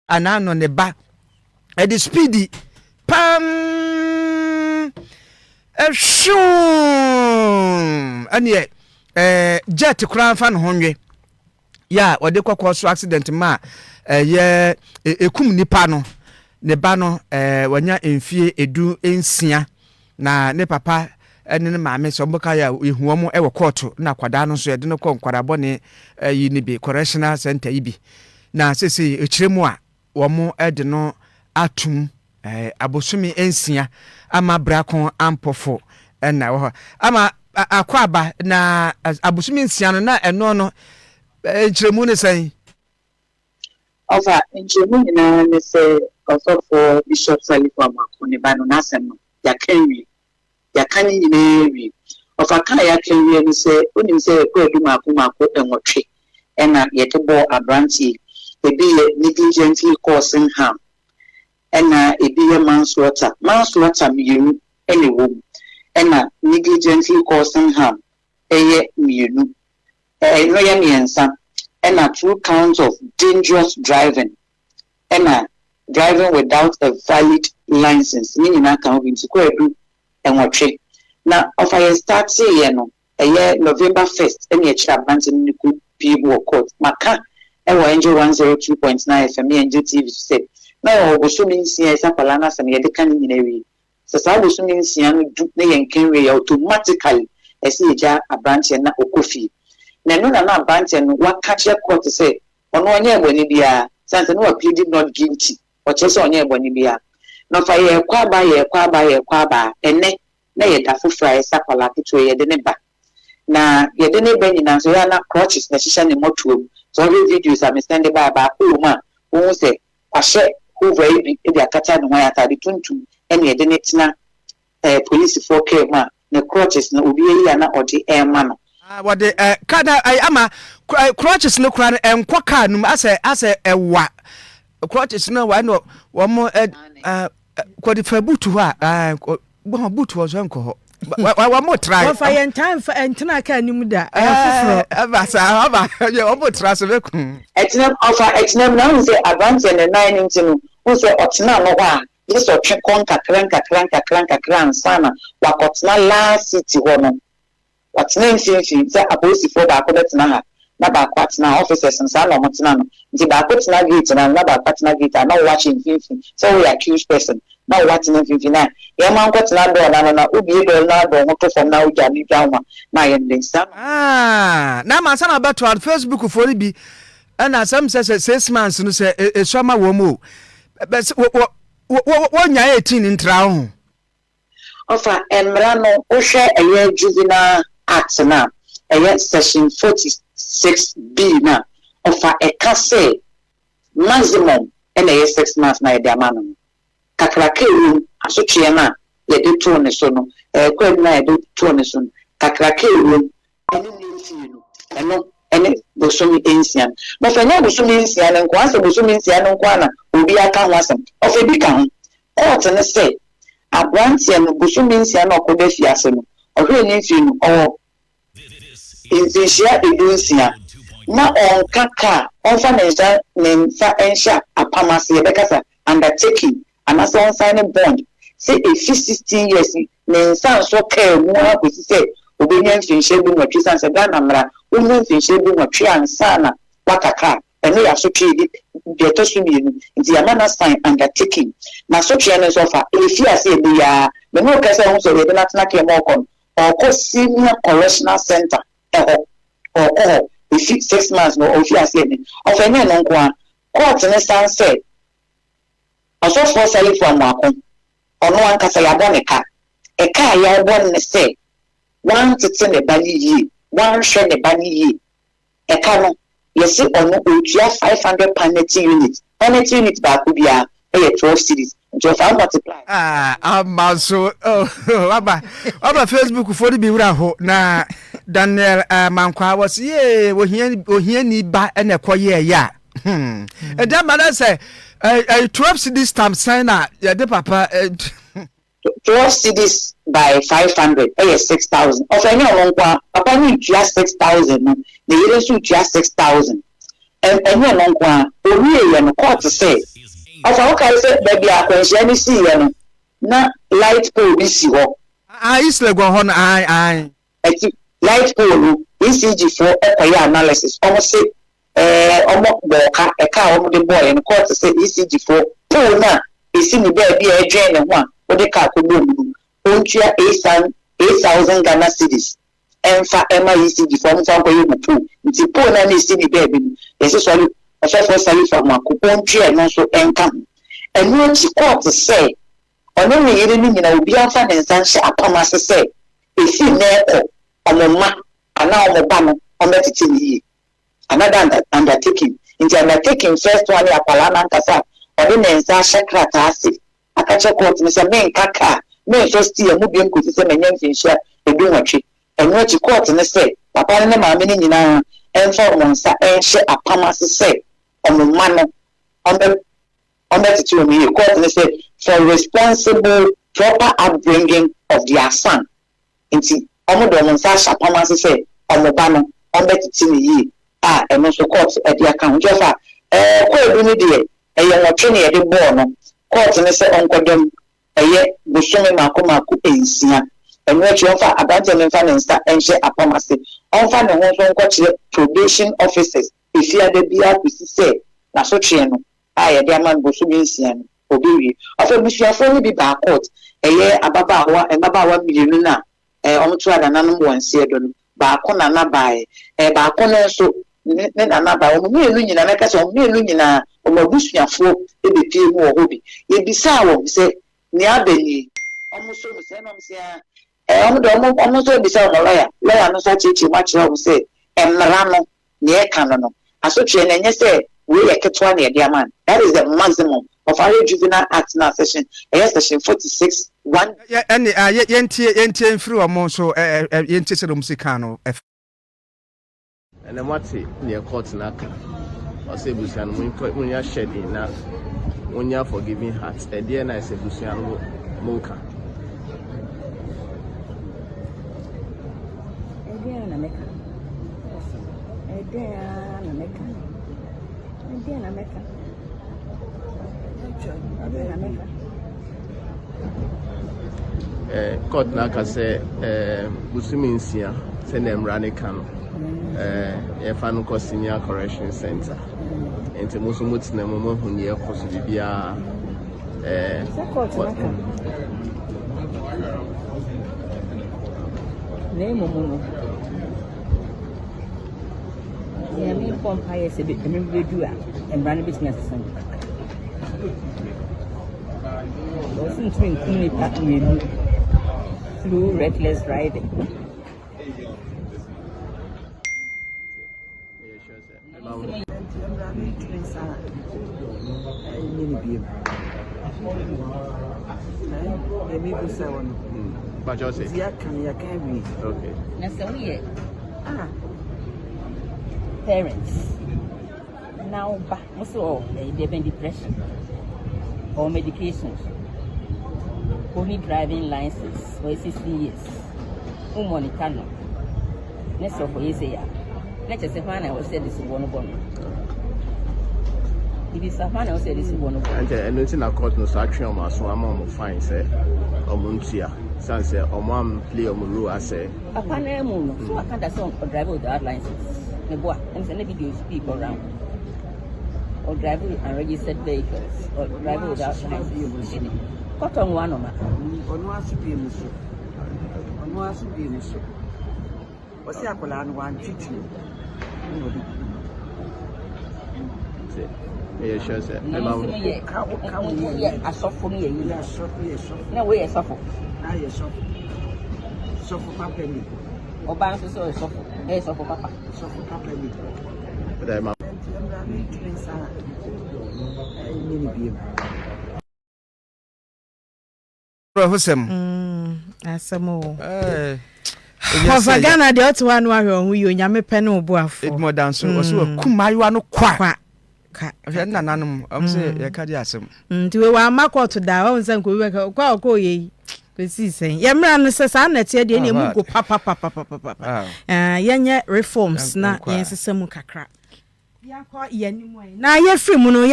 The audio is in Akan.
Anaa no ne ba ɛde speedi pam ɛhwew ɛneɛ ɛɛ jet koraa nfa ne ho nwe yɛ a ɔde kɔkɔɔ so accident ma ɛyɛ ekum nipa no ne ba no ɛɛ wanya mfie 16 na ne papa ɛne ne maame sɛ wɔn ka yɛ a ehu wɔn ɛwɔ kɔɔto na akwadaa no nso yɛde no kɔ nkwadaa bɔne ɛyi ne bi correctional center yi bi. Na seesei ɛkyerɛ mu a wɔde no atom abosome 6 ama brako ampɔfo na ɛwɔ hɔ ama akɔ aba na abosome 6 no na ɛno no nkyerɛmu ne sɛn? Ɔfa nkyerɛmu nyinaa ne sɛ ɔsɔfoɔ Bishop Salifu Amoako ne ba no n'asɛm no yɛaka awie. Yɛaka ne nyinaa awie. Ɔfa ka a yɛaka awie ne sɛ wonim sɛ kwaadu mmaako mmaako 8 ɛna yɛde bɔɔ aberanteɛ yi. Ebi yɛ negligently causing harm, ɛna ebi yɛ manslaughter. Manslaughter 2 ɛna ɛwɔ mu, ɛna negligently causing harm ɛyɛ 2, ɛno yɛ 3, ɛna 2 counts of dangerous driving, ɛna driving without a valid license. Ne nyinaa ka ho bi nti kwaadu 8. Na ɔfa yɛ starteeɛ no ɛyɛ November 1st ɛna yɛkyerɛ aberanteɛ no ne kɔ pie mu wɔ court. Maka ɛwɔ Angel 102.9 FM ne Angel TV so sɛ na yɛwɔ bosome 6 a ɛsɛ akwadaa no asɛm yɛde ka ne nyinaa wie. Sɛ saa bosome 6 no du na yɛnka wie yɛ automatically ɛsɛ yɛgya aberanteɛ na ɔkɔ fie. Na ɛno na na aberanteɛ no waka kyerɛ court sɛ ɔno ɔnyɛ bɔne biara, sane sɛ na waplead not guilty, ɔkyerɛ sɛ ɔnyɛ bɔne biara. Na ɔfa yɛrekɔ aba yɛrekɔ aba yɛrekɔ aba ɛnɛ na yɛda foforɔ a ɛsɛ akwadaa ketewa yɛde ne ba. Na yɛde ne ba nyinaa nso yɛ na crutches na ɛhyehyɛ ne mmɔtoa mu. Sɛ ɔhwɛ videos a mesɛnde baa baako wɔ mu a wohu sɛ wahyɛ hoover yi bi de akata ne ho ayɛ atade tuntum ɛna yɛde ne tena polisifoɔ kaa mu a ne crutches no obi ayi a na ɔde ɛrema no. Wɔde kaa na ama crutches no koraa no ɛnkɔ kaa no mu asɛ ɛwa crutches no wa ɛna wɔn ɛ kɔde fa boot hɔ a ɛɛ boot hɔ so ɛnkɔ hɔ wɔn mo tra. Wɔfa yɛn ntaa nfa ntena kaa anim da ɛyɛ foforɔ. Ɛba saa ɔba wɔn mo tra so bɛkum. Ɛtena ɔfa ɛtena mu na ahun sɛ aberanteɛ ne nan ne nti no ahun sɛ ɔtena no hɔ a gye sɛ ɔtwe kɔ nkakra nkakra nkakra nkakra ansa na wakɔtena last seat hɔ no. Watena mfimfini sɛ apolisifoɔ baako bɛtena ha na baako atena ha, officers no saa na ɔmo tena no nti baako tena gate na na baako atena gate a na wɔwɔ ahyɛ mfimfini sɛ wɔyɛ accused person na wɔwɔ atena mfimfini na yɛn mo ankɔtena door n'ano na obie door na door ho to fam na ogya ne dwa ho a na ayɛ ne nsa. Na ama ansa na bɛto a Facebook foɔ no bi ɛna asɛm sɛ 6 months no sɛ esu ama wɔn mu o bɛ wɔ wɔ wɔnya 18 ntra ho. Ɔfa mmara no wohwɛ ɛyɛ Juvenile Act na ɛyɛ section 46B na ɔfa ɛka sɛ maximum ɛna ɛyɛ 6 months na yɛde ama no no kakraka ewom asotweɛ no a yɛde too ne so no ɛɛ kwan no a yɛde too ne so no kakraka ewom ɛne ne mfie no ɛno ɛne bosome 6 no. Bɔfɛ nyɛ bosome 6 no nko asɛ bosome 6 no nko ana obi aka ho asɛm. Ɔfɛ bi ka ho court ne sɛ aberanteɛ no bosome 6 na ɔkɔda fiase no ɔhwɛ ne mfie no ɔwɔ mfinhyia 16 na ɔnka kaa ɔnfa ne nsa nhyɛ apam ase yɛbɛkasa undertaking anaasɛ ɔnsan ne bond sɛ efi 16 years ne nsa nso kaa mu akɔsi sɛ obenya mfinhyia 18 san sɛ Ghana mmara womu mfinhyia 18 ansa na waka kaa. Ɛno yɛ asotwe bi deɛ ɛtɔ so 2 nti yɛama na sign undertaking na asotwe no nso ɔfa efi ase ebi yaa mɛ ne okasa ɛho sɛ yɛde n'atena kaa mu ɔkɔ no ɔkɔ senior correctional center ɛhɔ ɔkɔ hɔ efi 6 months no ofi ase ɛni. Ɔfɛ nyɛ no nko a court ne san sɛ ɔsɔfoɔ Salifu Amoako ɔno ankasa yɛabɔ ne ka ɛka a yɛabɔ ne sɛ wantete ne ba ne yie wanhwɛ ne ba ne yie. Ɛka no yɛsi ɔno otua 500 penalty unit. Penalty unit baako biara ɛyɛ 12 cedis nti ɔfa multiply. Ah, ama so oh, waba waba Facebook foɔ no bi wura ho na Daniel Mankwa wɔ so yee ohia ohiani ba ɛna ɛkɔ yɛɛyɛ a ɛdi ama dɛ sɛ ɛ 12 cedis times sɛn na yɛde papa ɛ. 12 cedis by 500 ɛyɛ 6,000. Ɔfɛ nyɛ ɔno nko a papa no ntua 6,000 no na yere nso ntua 6,000. Ɛnyɛ ɔno nko a owie yɛ no court sɛ Ɔfa wokae sɛ baabi a akwanhyia no siiɛ no, na light pole bi si hɔ. Ah, East Legon hɔ no, ae, ae. Ɛti light pole no, ECG foɔ kɔyɛɛ analysis, wɔn se ɛɛ wɔn bɔɔ ka, ɛka a wɔn de bɔɔɛ no, court se ECG foɔ pole no a ɛsi ne baabi a ɛdwɛn ne ho a wode car kɔbɔɔ mu no, ɔntua 8000 Ghana cedis ɛmfa ɛma ECG foɔ wɔmfa nkɔyɛ mu pole. Nti pole no a na ɛsi ne baabi no, yɛse sɔre Ɔsɔfoɔ Salifu Amoako ɔntua ɛno nso ɛnka ho. Ɛno akyi court sɛ ɔne ne yere no nyinaa obiara mfa ne nsa nhyɛ apam ase sɛ ɛfiri nnɛ rekɔ wɔn mma anaa wɔn ba no wɔbɛtete no yie. Another undertaking. Nti undertaking first one yɛ akwadaa no ankasa a ɔde ne nsa ahyɛ krataa ase aka kyerɛ kɔɔto no sɛ menka kaa, mensɔ steer mu biom kɔsi sɛ manya mfinhyia dunwɔtwe. Ɛno akyi kɔɔto no sɛ papa no ne maame no nyinaa mfa wɔn nsa nhyɛ apam ase sɛ wɔn mma no wɔbɛ wɔbɛtete wɔn yie. Kɔɔto no sɛ for responsible proper upbringing of their son. Nti wɔde wɔn nsa ahyɛ apam ase sɛ wɔn ba no wɔbɛtete no yie a ɛno nso kɔɔto de aka ho. Nti ɔfa ɛɛ kwaadu no deɛ ɛyɛ nwɔtwe na yɛde bɔɔ no. Kɔɔto no sɛ ɔnkɔda mu ɛyɛ bosome mmaako mmaako nsia. Ɛno akyi ɔmfa aberanteɛ no mfa ne nsa nhyɛ apam ase. Ɔmfa ne ho nso nkɔkyerɛ probation officers efiada biara kɔsi sɛ n'asotweɛ no a yɛde ama no bosome nsia no ɔbɛwie. Ɔfa abusuafoɔ no bi baa court, ɛyɛ ababaawa mmabaawa mmienu no a ɛɛ wɔto anananom wɔ nseɛ do no, baako nana baeɛ, ɛɛ baako no nso ne ne nana baeɛ. Wɔn mmienu nyinaa, mɛka sɛ wɔn mmienu nyinaa wɔn abusuafoɔ bɛpie mu wɔ hɔ bi. Yɛbisaa wɔn sɛ nea aba nie, wɔn nso mu sɛ ɛna wɔn sɛ aa ɛɛ wɔn deɛ wɔn wɔn nso abisa wɔn lɔya, lɔya no nso akyerɛkyerɛ mu akyerɛ wɔn sɛ mmara no nea ɛka no no, asotweɛ no ɛnyɛ sɛ wei yɛ ketewa na yɛde ama no, that is the maximum of our Juvenile Act no a section, ɛyɛ section 46, 1. Yɛ, ɛne, a, yɛ, yɛntie, yɛntie mfiri wɔn nso, ɛ, ɛ, yɛntie sɛdeɛ wɔn si kaa no, ɛfa. Ɛnɛ moate neɛ court no aka. Ɔsɛ abusua no monkɔ monya hyɛden na monya forgiving heart. Ɛdeɛ na ɛsɛ abusua no monka. Ɛdeɛn na mɛka? Ɛdeɛn ara na mɛka? Ɛdeɛn na mɛka? Ɛdeɛn na mɛka? Eh, court no aka sɛ eh, bosome nsia sɛnea mmara no ka no eh, yɛfa no kɔ senior correction center nti mo nso motena mu moahu neɛ ɛkɔ so biribiara eh, Sɛ court no aka. Na mmom no, nea mebɔ mpaeɛ sɛ ɛmɛ bi bɛdu a, mmara no bɛtumi asesa mu kakra. Wɔsi ntumi nkum nipa mmienu through reckless driving. Na sɛ woyɛ parents na wo ba mo sɛ ɔ ɛyɛ deɛ bɛn depression or medication only driving license ɔyɛ 16 years wo monitor no ne sɛ ɔkɔyɛ sɛ ya na kyerɛ sɛ hwan na ɛwɔ sɛ de soboɔ no bɔ no ebisa hwan na ɛwɔ sɛ de soboɔ no bɔ no. Ɛnkyɛ ɛno nti na court no so atwe wɔn aso ama wɔn fine sɛ wɔn ntua san sɛ wɔn am play wɔn role asɛ. Papa no amu no so aka da sɛ ɔdrive without license ne boa ɛm sɛ ne videos bi kɔ round ɔdrive unregistered vehicles ɔdrive without license kɔtɔ nwa anoma. Ɔno aso bie mu so. Ɔno ara nso bue no so. Ɔse akwadaa no wantwe tuo ɛna ɔde kum no. Nti meyɛ sure sɛ ɛma wo. Ka wo ka wo yɛ asɔfo no yɛ yi. Yɛ asɔfo yɛ sɔfo. Na wo yɛ sɔfo. Na yɛ sɔfo. Sɔfo papa ni. Ɔbaa nso sɛ ɔyɛ sɔfo. Ɛyɛ sɔfo papa. Sɔfo papa ni. Nti ɛmra mi ntumi nsa ɛnyɛ ne biem. Awerɛhosɛm. Mm, asɛm o. Ɔfa Ghana deɛ ɔte hɔ a na wahwɛ ɔho yie onyame pɛ ne ɔboafoɔ. Edmond Danso ɔsɛ mm. wakum mmaayewa no kwa. Kwa. Ka. Ɔhwɛ ne nananom ɔmo sɛ mm. yɛka de asɛm. Mm, nti wei wamma kɔɔto daa ɔhu sɛ nkobi bɛka kɔ a ɔkɔ yɛ yi kɔsii sɛn yɛ mmra no sɛ saa nnɛteɛ deɛ ɛne ɛmu go papapapapapa ah. eh, yɛnyɛ reforms na yɛnsesa mu kakra yɛnkɔ yɛn anim na yɛfiri mu no.